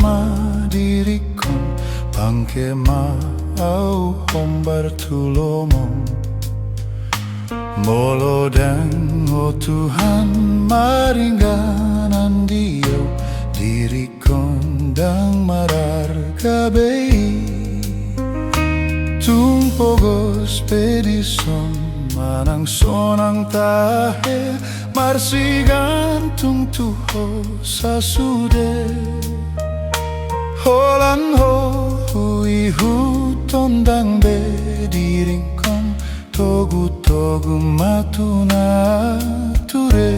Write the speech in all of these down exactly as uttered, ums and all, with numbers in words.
ma diringkon, pangke ma au hombar tu lomom. Molo ndang, o Tuhan, maringanan di au, diringkon ndang mararga be i. Tung pogos pe dison manang sonang tahe, marsigantung tu ho sasude. Holan ho huihuton, ndang be diringkon, togutogu ma tu nature.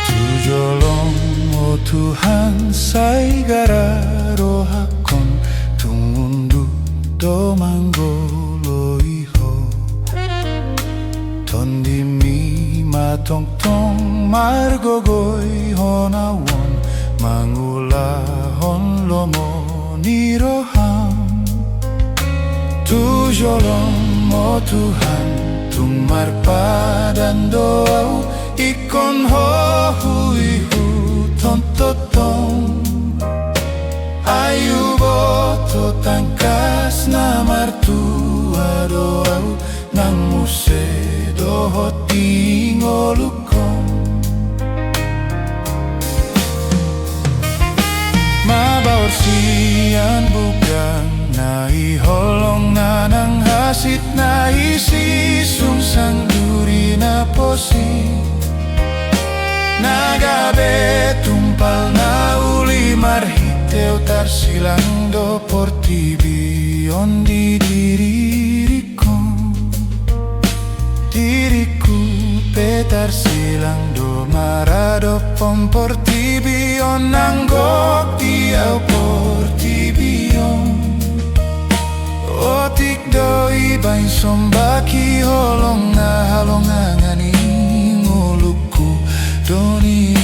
Tu jolom, o Tuhan, sai gara rohangkon, tung unduk do manggoloi ho. Tondimi ma tongtong margogoihon au on, mangulahon lomo ni roham. Tu jolom, o Tuhan, tung marpadan do au, ingkon ho huihuton tongtong. Ai huboto tangkas na martua do au, nang muse dohot di ngolungkon. Mabaor sian bugang na i, holong na nang hasitna i, sisung sang duri na posi, na gabe tumpal na uli, marhite au tarsilang do portibi on di diringkon. Diringku pe tarsilang do maradophon portibi on, nang gok di au portibi on. Otik do ibaen sombak i, holong na halongangan i ngolungku do ni